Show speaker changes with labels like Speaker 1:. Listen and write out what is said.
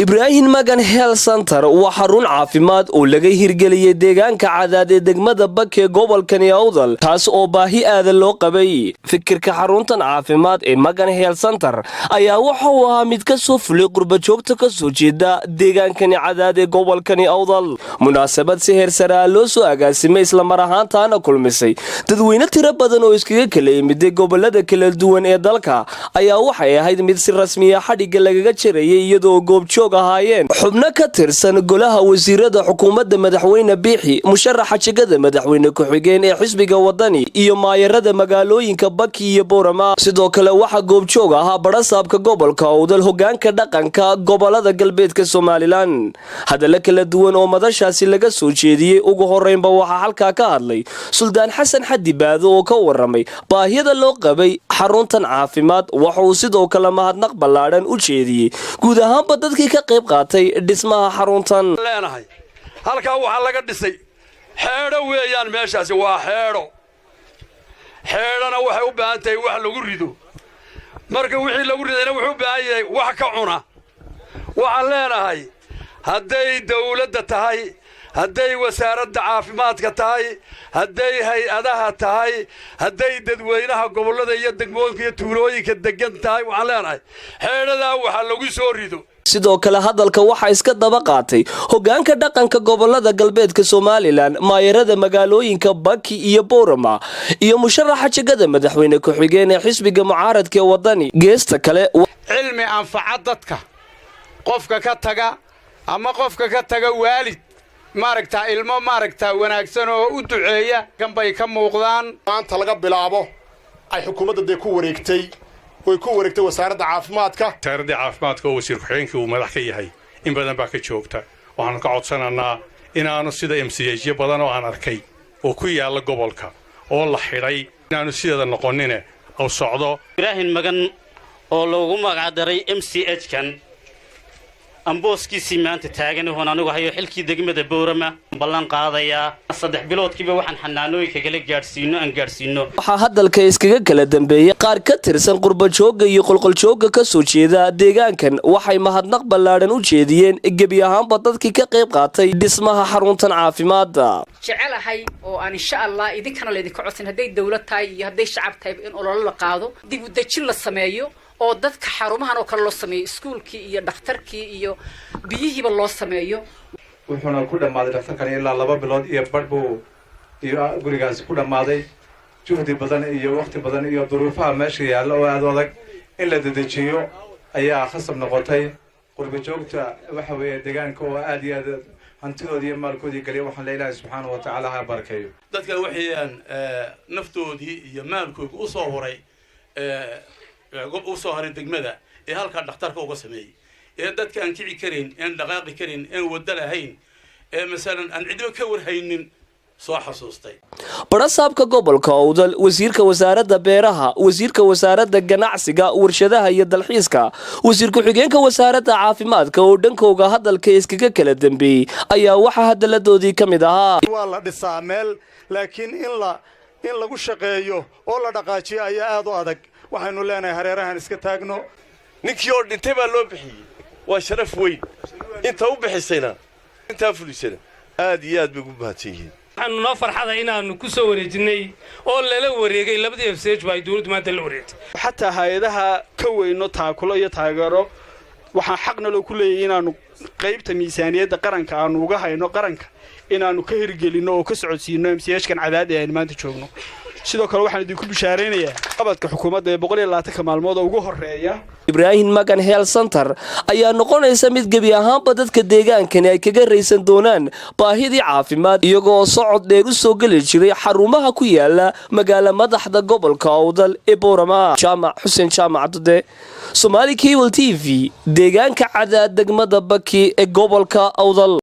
Speaker 1: Ibraahim Magan Health Center waa xarun caafimaad oo laga hirgeliyey deegaanka Cadaad ee degmada Baki ee gobolkani Awdal, taas oo baahi aadan loo qabay. Fikirka xaruntan caafimaad ee Magan Health Center ayaa waxa uu ahaa mid ka soo fulay qurbajoogta ka soo jeeda deegaankani Cadaad ee gobolkani Awdal. Munaasabad si heersaraa loo soo agaasimay, islamar ahaantaana kulmisay dadweyne tiro badan oo iskaga kala yimiday gobolada kala duwan ee dalka, ayaa waxay ahayd mid si rasmiya xadhigga lagaga jarayay, iyadoo goobjoog ahaayeen xubno ka tirsan golaha wasiirada xukuumadda madaxweyne Biixi, musharaxa jegada madaxweyne ku-xigeen ee xisbiga Wadani iyo maayarada magaalooyinka Baki iyo Boorama. Sidoo kale waxaa goobjoog ahaa badhasaabka gobolka Owdal, hogaanka dhaqanka gobolada galbeedka Somaliland. Hadallo kala duwan oo madashaasi laga soo jeediyey, ugu horeynba waxaa halkaa ka hadlay Suldaan Xasan Xaddi Baado oo ka waramay baahiyada loo qabay xaruntan caafimaad. Waxa uu sidoo kale mahadnaq ballaadhan u jeediyey guud ahaanba dadkii ka qayb qaatay dhismaha xaruntan.
Speaker 2: Leenahay halkaa waxaa laga dhisay xeedho weeyaan. Meeshaasi waa xeedho. Xeedhona waxay u baahan tahay wax lagu rido. Marka wixii lagu ridayna wuxuu u baahan yahay wax ka cuna. Waxaan leenahay, hadday dawladda tahay, hadday wasaaradda caafimaadka tahay, hadday hay-adaha tahay, hadday dadweynaha gobollada iyo degmooyinka iyo tuulooyinka deggan tahay, waxaan leenahay xeedhadaa waxaa lagu soo rido.
Speaker 1: Sidoo kale hadalka waxaa iska daba qaatay hogaanka dhaqanka gobolada galbeedka Somaliland, maayarada magaalooyinka Baki iyo Boorama iyo musharaxa jegada madaxweyne ku-xigeen ee xisbiga mucaaradka ee Wadani. Geesta kale,
Speaker 3: cilmi anfaca dadka, qofka ka taga ama qofka ka taga waalid, maaragtaa, ilmo, maaragtaa, wanaagsan oo u duceeya kan bay ka muuqdaan.
Speaker 4: Maanta laga bilaabo ay xukuumadda dee ku wareegtay, way ku wareegtay wasaaradda caafimaadka.
Speaker 5: Wasaaraddii caafimaadka oo wasiir ku-xigeenkii uu madax ka yahay in badan baa ka joogta. Waxaanu ka codsanaynaa inaanu sida MCH-yo badan oo aan arkay oo ku yaalla gobolka oo la xidhay inaanu sideeda noqonine u socdo.
Speaker 6: Ibraahim Magan oo loogu magacdaray MCH kan ambooskiisii maanta taagan oon anigu hayo xilkii degmada Boorama ballan qaadayaa 3 biloodkiiba waxaan xanaanooyinka kala gaadhsiino aan gaadhsiino.
Speaker 1: Waxaa hadalka iskaga kala dambeeyey qaar ka tirsan qurbajoogga iyo qolqoljoogga ka soo jeeda deegaankan. Waxay mahadnaq ballaadhan u jeediyeen gebi ahaanba dadkii ka qayb qaatay dhismaha xaruntan caafimaadda.
Speaker 7: Jecelahay oo aan insha Allah idinkana laydinka codsan, hadday dawlad tahay iyo hadday shacab tahay, in ololo la qaado, dib u dejin la sameeyo oo dadka xarumahan oo kale loo sameeyo, iskuulkii iyo dhakhtarkii iyo biyihiiba loo sameeyo.
Speaker 8: Wuxuuna ku dhammaaday dhakhtarkani ilaa 2 bilood iyo badh buu iyo gurigaasi ku dhammaaday. Juhdi badan iyo wakhti badan iyo duruufaha meesha yaalla oo aada u adag in la dedejiyo ayaa khasab noqotay. Qurba joogta waxa weeye deegaanka oo aada iyo aad hantidoodii iyo maalkoodii geliya, waxaan le Ilaahay subxaana wa tacaala ha barakeeyo.
Speaker 9: Dadka waxayaan naftoodii iyo maalkooda usoo huray, usoo haray degmada ee halkaa dhakhtarka uga sameeyey, ee dadka aan kici karin, een dhaqaaqi karin, een waddo lahayn, ee masalan aan cidba ka warhaynin soo xasuustay.
Speaker 1: Badhasaabka gobolka Owdal, wasiirka wasaaradda beeraha, wasiirka wasaaradda ganacsiga, warshadaha iyo dalxiiska, wasiir ku-xigeenka wasaaradda caafimaadka oo dhankooga hadalka iskaga kala dambeeyey ayaa waxaa hadaladoodii ka mid ahaa:
Speaker 10: Waa la dhisaa meel, laakiin in lagu shaqeeyo oo la dhaqaajiyo ayaa aad u adag. Waxaynu leenahay hareerahan iska taagno.
Speaker 11: Ninkii oo dhintay baa loo bixiyey. Waa sharaf weyn. Inta u bixisayna, intaa fulisana, aad iyo aad bay ugu mahadsan yihiin.
Speaker 12: Waxaanu noo farxada inaannu ku soo wareejinnay oo lala wareegay labadii MCH ba ay dawladdu maanta la wareegtay.
Speaker 13: Xataa hay-adaha ka weyno taakulo iyo taageero, waxaa xaqna loo ku leeyahy inaannu qaybta miisaaniyadda qaranka aanu uga hayno qaranka inaannu ka hirgelinno oo ka socodsiinno MCH-kan Cadaad ee aynu maanta joogno. Sidoo kale waxaan idinku bishaaraynayaa qabadka xukuumadda ee 120-ka maalmood oo ugu horreeya.
Speaker 1: Ibraahim Magan Health Center ayaa noqonaysa mid gebi ahaanba dadka deegaankani ay kaga raysan doonaan baahidii caafimaad, iyagoo socod dheer u soo geli jiray xarumaha ku yaala magaala madaxda gobolka Owdal ee Boorama. Jaamac Xuseen Jaamac Dude, Somaali Cable TV, deegaanka Cadaad, degmada Baki ee gobolka Awdal.